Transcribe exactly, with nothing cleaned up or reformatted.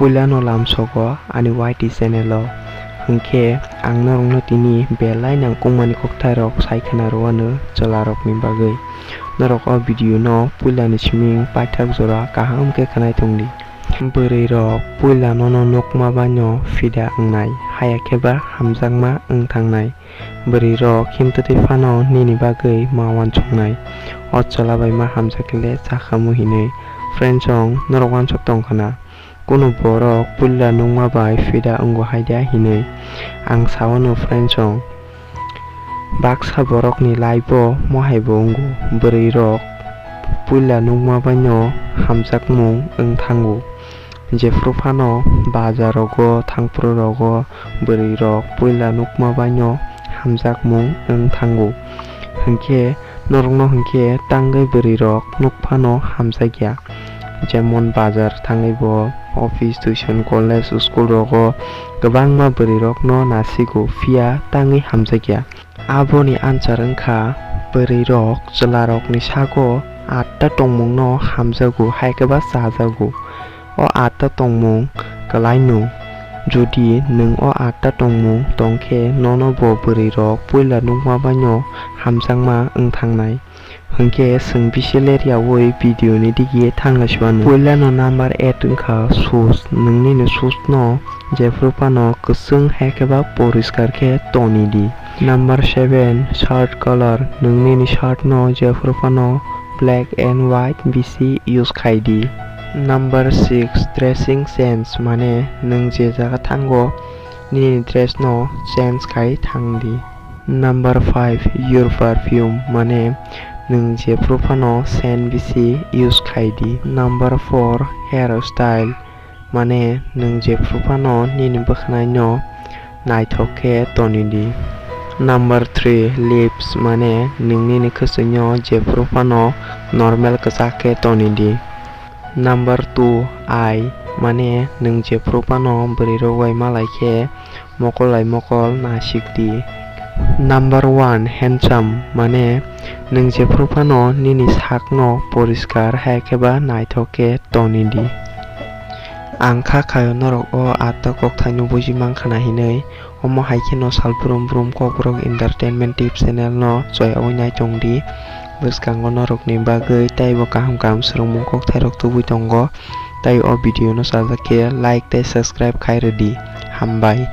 Puilano lamsogo ani Y T channel o. Hwnkhe ang norokno tini belai nangkukmani kokthairok sai khna rwano chwlarokni bagwi. Norok o video no puilani siming paithak jora kaham khe khwnai tongdi. Bwrwirok puilanono nukma baino fida wngnai, haya khe ba hamjakma wng thangnai. Bwrwirok himtwtwi phano nini bagwi ma uansuknai. O chwla bai ma hamjakle chakhamu hinwi. Friendsong norok uansuk tong khna. Kunu borok puila nukma bai fida wngo hai de hinwi. Ang sawano friendsong. Baksa borokni life o mohaibo wngo. Bwrwirok puila nukma baino hamjakmung wng thango. Jephru phano bazarogo thangphru rogo bwrwirok puila nukma baino hamjakmung wng thango. Hwnkhe norokno hwnkhe tangwi bwrwirok nuk phano hamjakya. Jemon bazar thangwi bo, office, tuition, college, school rogo kwbangma bwrwirokno nasigo, phiya tangwi hamjakya. Aboni answer wngkha, bwrwirok chwlarokni sago atta tongmungno hamjago, hai khe ba chajago. O atta tongmung kwlaino. Jodi nwng o atta tongmung tongkhe, nono bo bwrwirok puila nukma baino hamjakma wng thangnai. Hwnkhe chwng bisi ler yaui video ni digi thangna siwano. Puilano number eight wngkha shoes. Nwng nini shoes no jephru phano kwchwng hai khe ba poriskar khe toni di. Number seven, shirt color. Nwng nini shirt no jephru phano black and white bisi use khai di. Number six, dressing sense, mane nwng je jaga thango nini dress no change khai thang di. Number five, your perfume, mane nwng jephru phano scent bisi use khai di. Number four, hair style, mane nwng jephru phano nini bwkhwnai no naithok khe toni di. Number three, lips, mane nwng nini kwchwino jephru phano normal kwchak khe toni di. Number two, eye, mane nwng jephru phano bwrwirok bai malai khe mokol bai mokol nasik di. Number one, handsome, mane nwng jephru phano nini sakno poriskar hai khe ba naithok khe toni di. Ang kha khayo norok o atta kokthaino buji mankha na hinwi, omo hai kheno sal brum brum Kokborok Entertainment Tips channel no choyaui nai tong di. Bwskango norokni bagwi taibo kaham kaham swrwngmung kokthairok tubui tongo. Tai o video no sajak khe like tei subscribe khai rwdi. Hambai.